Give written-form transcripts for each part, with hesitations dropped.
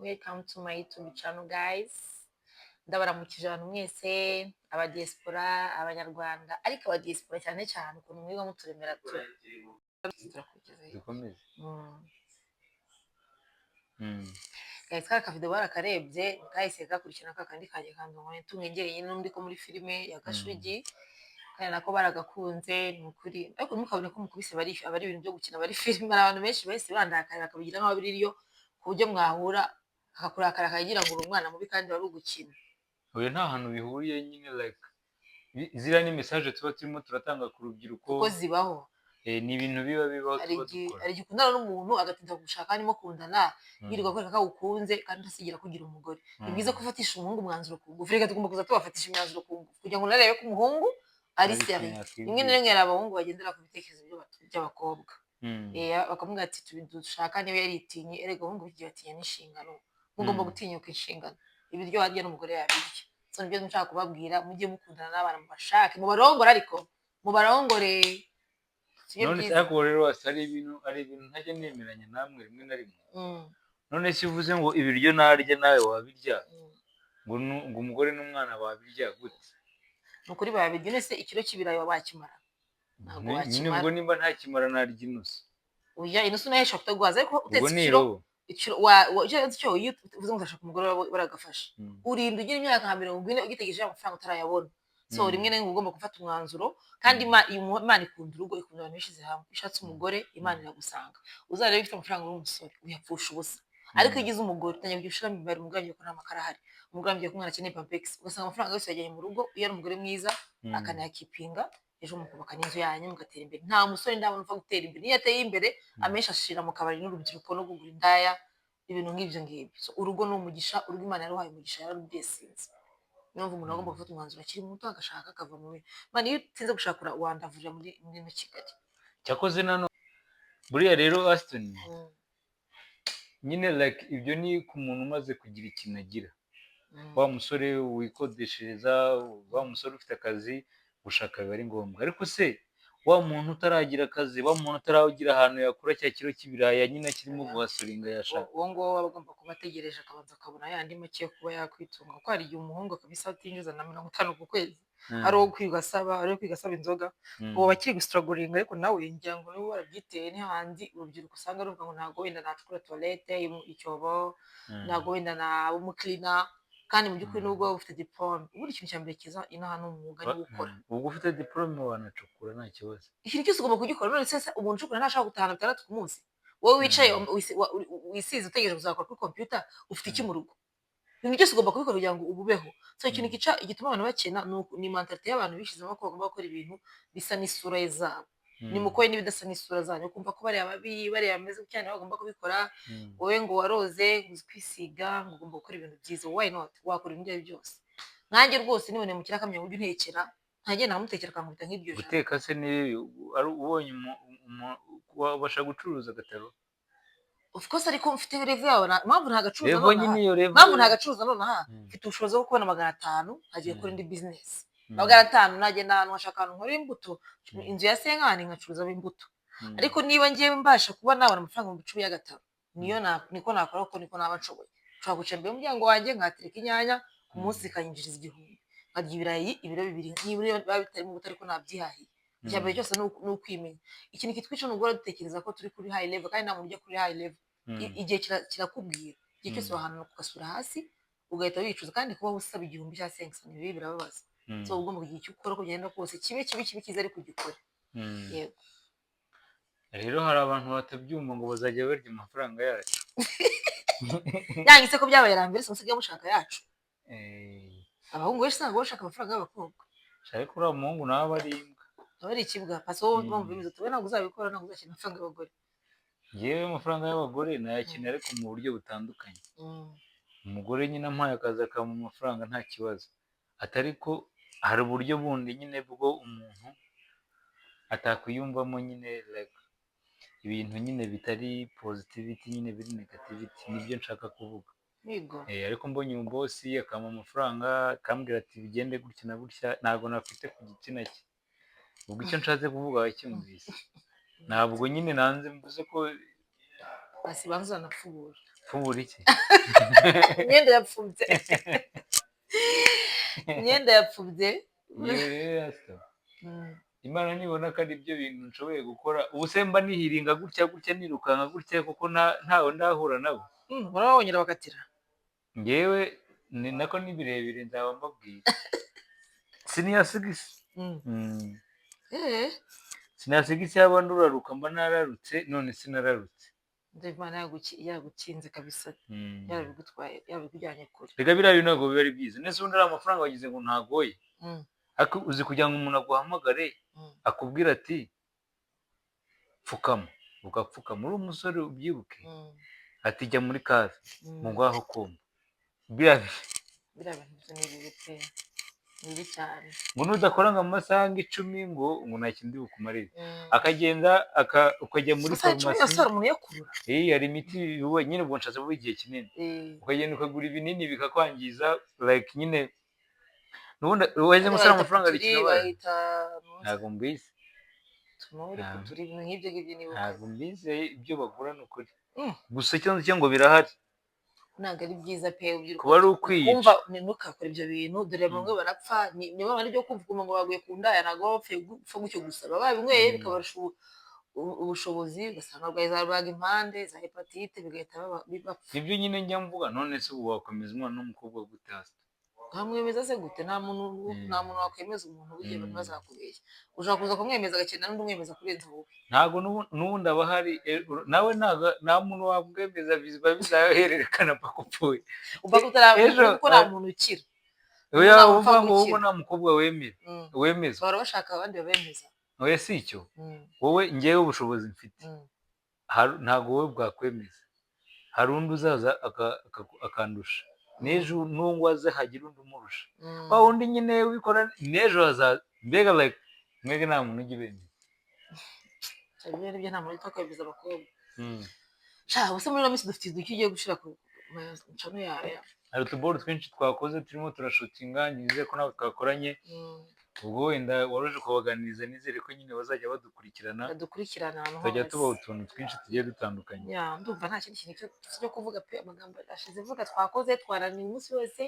Welcome to my YouTube channel, guys. Ndabaramukije abantu mwese, aba diaspora, abanyarwanda, ariko aba diaspora cyane cyane, ukuntu mwiga muturemera turakugezayo. Dukomeze. Guys, ka kavideo barakarebye, kahise gakurikirana ka kandi kanjye kanjye tumwegereye n'undi ko muri filime ya Gashugi, kandi nako baragakunze. Ni ukuri, ariko ntimukabone ko mukubise bari aba ari ibintu byo gukina, bari filime. Hari abantu benshi bahise bandakarira, bakabigira nk'aho biri ku buryo mwahura akakurakara, akagira ngo uri umwana mubi kandi wari ugukina. Oya, nta hantu bihuriye nyine. Like, ziriya ni message tuba turimo turatanga ku rubyiruko. Kuko zibaho. Ni ibintu biba bibaho. Hari tuba igihe dukora. Hari igihe ukundana n'umuntu agatinda kugushaka, kandi mukundana, yirirwa akwereka ko agukunze kandi ntasigira kugira umugore. Ni byiza ko ufatisha umuhungu umwanzuro ku ngufu. Reka, tugomba kuza tubafatisha imyanzuro ku ngufu kugira ngo unarebe ko umuhungu ari Ari sérieux. yakibwira. Rimwe na rimwe hari abahungu bagendera ku bitekerezo by'abakobwa. Bakamubwira ati dushaka niba yaritinye. Erega abahungu b'iki gihe batinya n'inshingano. Mugomba gutinyuka inshingano. Ibiryo warya n'umugore yabirya. So nibyo nshaka kubabwira: mujye mukundana n'abana, mubashake, mubarongore, ariko mubarongore, sibyo? None se Byiza. Ariko rero wese hari ibintu ntajya nemeranya namwe rimwe na rimwe. None se uvuze ngo ibiryo narya nawe wabirya, ngo umugore n'umwana babirya gute? Ni ukuri babirya. None se ikiro cy'ibirayi waba wakimara? Ntabwo Nyine wakimara. Ubwo nimba ntakimara, narya inusu. Oya, inusu nayo ishobora kutaguhaza, ariko Ubwo utetse ni ikiro irobo. Ikiro wa icyo cyo, iyo uvuze ngo urashaka umugore wawe, baragafasha. Urinda ugira imyaka nka 40 ugitegereje amafaranga utarayabona. So rimwe na rimwe uba ugomba gufata umwanzuro, kandi Imana ikunda urugo, ikunda abantu bishyize hamwe. Iyo ushatse umugore, Imana iragusanga. Uzarebe, ufite amafaranga uri umusore, uyapfusha ubusa, ariko iyo ugize umugore utangiye kujya ushiramo imibare. Umugore ambwiye ko nta makara ahari, umugore ambwiye ko umwana akeneye pampegisi, ugasanga amafaranga yose yajyanye mu rugo. Iyo ari umugore mwiza akanayakipinga, ejo mukubaka n'inzu yanyu, mugatera imbere. Nta musore ndabona upfa gutera imbere. Niyo ateye imbere, amenshi ashira mu kabari n'urubyiruko no kugura indaya, ibintu nk'ibyo ngibyo. So, urugo ni umugisha. Urugo Imana yaruhaye umugisha, yararublessinze. Niyo mpamvu umuntu agomba gufata umwanzuro akiri muto, agashaka, akava mu bintu. Man, iyo utinze gushaka wandavurira muri ino Kigali. Cyakoze nano buriya rero, Aston, nyine like ibyo ni ku muntu umaze kugira ikintu agira, wa musore wikodeshereza, wa musore ufite akazi, gushaka biba ari ngombwa. Ariko se wa muntu utaragira akazi, wa muntu utaragira ahantu yakura cya kiro cy'ibirayi nyine kirimo guhustlinga, yashaka? Uwo nguwo aba agomba kuba ategereje, akabanza akabona yandi make yo kuba yakwitunga, kuko hari igihe umuhungu kabisa atinjiza na 50 ku kwezi, ari uwo kwiga asaba, ari uwo kwiga asaba inzoga, uwo bakiri gustrugglinga. Ariko nawe ngira ngo niba warabyiteye, ni hahandi urubyiruko usanga ruvuga ngo ntabwo wenda nacukura toilette, icyobo, ntabwo wenda naba umucleaner, kandi mu by'ukuri nubwo waba ufite diplôme, ubundi ikintu cya mbere cyiza inaha ni umwuga, niwo ukora. Ubwo ufite diplôme wanacukura, nta kibazo. Ikintu cyose ugomba kugikora. None se umuntu ucukura ntashobora gutahana 6 ku munsi? Wowe wicaye wisize, utegereje kuzakora kuri computer, ufite iki mu rugo? Ibintu byose ugomba kubikora kugira ngo ububeho. So ikintu gica igituma abantu bakena ni mentalité y'abantu bishyizemo ko bagomba gukora ibintu bisa n'isura zabo. Nimukore n'ibidasa n'isura zanyu. Ukumva ko bariya babi, bariya bameze gutya nabo bagomba kubikora. Wowe ngo waroze, ngo uzi kwisiga, ngo ugomba gukora ibintu byiza, why not? Wakora ibintu ibyo ari byo byose. Nkanjye rwose niboneye mu kirakamyo ujya untekera, nkagenda nkamutekera, akankubita nk'iryo jana. Guteka se ni bibi? Ari ubonye wabasha gucuruza agataro? Of course, ariko mfite level yawe, impamvu ntagacuruza Level nonaha nyine, iyo level. Impamvu ntagacuruza nonaha, mfite ubushobozi bwo kubona 500 nkagiye gukora indi business. 500 nagenda ahantu nkashaka ahantu nkora imbuto, inzu ya cinquante, nkacuruzamo imbuto. Ariko niba ngiye mbasha kuba nabona amafaranga 10,000 y'agataro, niyo niko nakora, kuko niko naba nshoboye. Nshobora kwicara imbere y'umuryango wanjye, nkahatereka inyanya, ku munsi zikanyinjiriza 1000, nkarya ibirayi ibiro 2, nibura biba bitarimo ubuto, ariko nabyihahiye. Icya mbere cyose ni ukwimenya. Ikintu kitwica ni uguhora dutekereza ko turi kuri high level, kandi nta muntu ujya kuri high level. Igihe kirakubwira, igihe cyose wahanuka ugasubira hasi, ugahita wicuza. Kandi kubaho usaba 1000 cyangwa 500 ni bibi, birababaza. So uba ugomba kugira icyo ukora, uko byagenda kose, kibe kibi, kibe cyiza, ariko ugikore. Yego. Rero hari abantu batabyumva ngo bazajya barya amafaranga yacu. Yangitse ko byabaye mbere se musigaye mushaka yacu. Abahungu benshi ntabwo bashaka amafaranga y'abakobwa. Ariko uriya muhungu nawe aba ari imbwa. Aba ari ikibwa pasi. Wowe mpamvu bimeze, tuwe ntabwo uzabikora, ntabwo uzakina amafaranga y'abagore. Ngewe amafaranga y'abagore nayakenera, ariko mu buryo butandukanye. Umugore nyine ampaye akazi, akampa amafaranga, nta kibazo. Atari ko hari uburyo bundi nyine bwo umuntu atakwiyumvamo nyine, like ibintu nyine bitari positivity, nyine biri negativity, nibyo nshaka kuvuga. Yego. Ariko mbonye umuboss akampa amafaranga, akambwira ati bigende gutya na gutya, ntabwo nakwita ku gitsina cye. Ubwo icyo nshatse kuvuga wacyumvise. Ntabwo nyine nanze mvuze ko Basi banza uzanapfubura. Pfubura iki? Imyenda yapfubye, imyenda yapfubye. Yewe rero Asita, Imana nibona ko ari byo bintu nshoboye gukora, ubu se mba nihiringa gutya gutya, nirukanka gutya, kuko ntawe ndahura nabo. Urababonye bakatira. Ngewe ni nako ni birebire, nzaba mbabwira senior six. Senior six yaba nduraruka, mba nararutse, none sinararutse. Ndumva Imana yagukinze kabisa, yarabigutwaye, yarabikujyanye kure. Reka, biriya bintu ntabwo biba ari byiza. Nese ubundi ari amafaranga wagize ngo ntagoye? Ariko uzi kugira ngo umuntu aguhamagare, akubwira ati: "Pfukama," ugapfukama uri umusore, ubyibuke, ati: "Jya muri cave," mu ngaho kumva biriya. Biriya bintu byo ni bibi pe, ni bibi cyane. Ngo nudakora ngo amasaha nk'icumi, ngo nta kindi bukumarire. Akagenda ukajya muri Amasaha 10 farumasi. yose hari umuntu uyakurura? Eh, hari imiti nyine, ubwo nshatse kuvuga igihe kinini. Ukagenda ukagura ibinini bikakwangiza, like nyine nubundi waheze ngo usare Bayita amafaranga puturi, ari ikintu. bayita Ntabwo mbizi. Tumuri puturi, ibintu nk'ibyo ngibyo nibuka. Ntabwo mbizi ibyo bagura, ni ukuri. Gusa icyo nzi cyo ngo birahari. Ntabwo ari byiza pe, urubyiruko. Kuba ari ukwiyica. Kumva ntukakore ibyo bintu, dore bamwe barapfa. Ni babandi byo kumva ukumva ngo baguye ku ndaya, ntabwo baba bapfuye gupfa gutyo gusa, baba babinyweye bikabarusha ubushobozi, ugasanga barwaye za rubagimpande, za hépatite, bigahita bapfa. Nibyo nyine njya mvuga. None se ubu wakomeza umwana w'umukobwa gute hasi? Nkamwemeza se gute? Nta muntu, nta muntu wakwemeza umuntu burya. Abantu bazakubeshya, ushobora kuza kumwemeza agakina n'undi umwemeza kurenza wowe. Ntabwo n'ubundi aba ahari, nawe ntabwo nta muntu wakwemeza, biba bizahererekana paka upfuye. Uva Ejo, kuko nta muntu ukira. Oya, Ntabwo upfa uvuga ngo wowe gukira. nta mukobwa wemera, wemezwa. Bahora bashaka abandi babemeza. Oya, si icyo. Wowe, ngewe ubushobozi mfite, ntabwo wowe bwakwemeza. Hari undi uzaza akandusha, n'ejo n'uwo aze hagira undi umurusha, wa wundi nyine wikora n'ejo hazaza. Mbega like mwebwe nta muntu ujya ubemeza. Ibyo nibyo, nta muntu upfa kwemeza abakobwa. Sha, ubuse muri ino minsi dufite uduki ugiye gushyira ku channel yawe? Hari utuboro twinshi twakoze, turimo turashootinga, nizere ko nawe twakoranye. Ubwo wenda wari uje kubaganiriza, nizere ko nyine bazajya badukurikirana. Badukurikirana ahantu Tujya hose. tubaha utuntu twinshi tugiye dutandukanye. Ya, ndumva nta kindi kintu cyo kuvuga pe, amagambo ashize. Vuga, twakoze, twaraniye umunsi wose.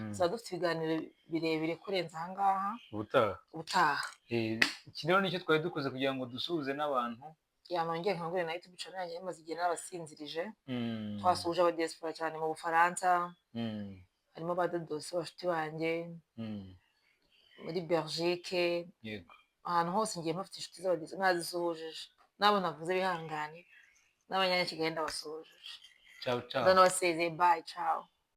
Tuzaba dufite ibiganiro birebire kurenza aha ngaha. Ubutaha. Ubutaha. Iki rero nicyo twari dukoze kugira ngo dusuhuze n'abantu. Ya, nongeye nkangure na YouTube channel yanjye imaze igihe narabasinzirije. Twasuhuje abadiaspora cyane mu Bufaransa, harimo ba Dodosi, abashuti banjye, muri Belgique, ahantu hose ngiye mpafite inshuti z'abadiaspora, nazisuhujije. N'abo navuze bihangane, n'abanyakigali ndabasuhujije. Ciao ciao. Ndanabasezeye, bye, ciao.